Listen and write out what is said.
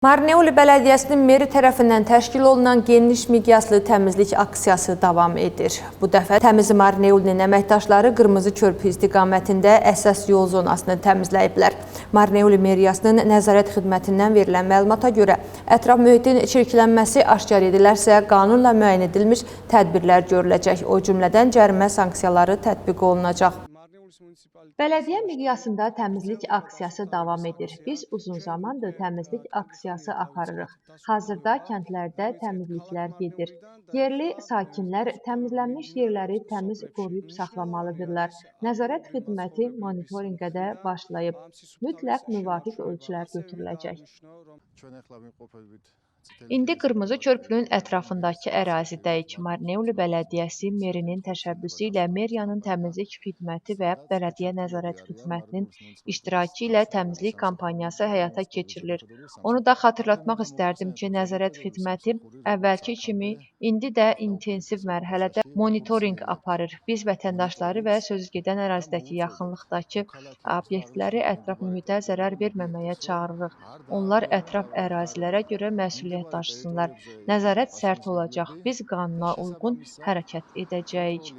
Marneuli Bələdiyyəsinin meri tərəfindən təşkil olunan geniş miqyaslı təmizlik aksiyası davam edir. Bu dəfə Təmiz Marneulinin əməkdaşları Qırmızı Körpü istiqamətində əsas yol zonasını təmizləyiblər. Marneuli Meriyasının nəzarət xidmətindən verilən məlumata görə ətraf mühitin çirklənməsi aşkar edilərsə, qanunla müəyyən edilmiş tədbirlər görüləcək. O cümlədən cərimə sanksiyaları tətbiq olunacaq. Bələdiyyə miqyasında təmizlik aksiyası davam edir. Biz uzun zamandır təmizlik aksiyası aparırıq. Hazırda kəndlərdə təmizliklər gedir. Yerli sakinlər təmizlənmiş yerləri təmiz qoruyub saxlamalıdırlar. Nəzarət xidməti monitorinqə də başlayıb. Mütləq müvafiq ölçülər götürüləcək. İndi Qırmızı Körpünün ətrafındakı ərazidəyik. Marneuli Bələdiyyəsi merinin təşəbbüsü ilə meriyanın təmizlik xidməti və bələdiyyə nəzarət xidmətinin iştirakı ilə təmizlik kampaniyası həyata keçirilir. Onu da xatırlatmaq istərdim ki, nəzarət xidməti əvvəlki kimi indi də intensiv mərhələdə monitorinq aparır. Biz vətəndaşları və sözügedən ərazidəki yaxınlıqdakı obyektləri ətraf mühitə zərər verməməyə çağırırıq. Onlar ətraf ərazilərə görə məsuliyyət daşısınlar. Nəzarət sərt olacaq. Biz qanuna uyğun hərəkət edəcəyik.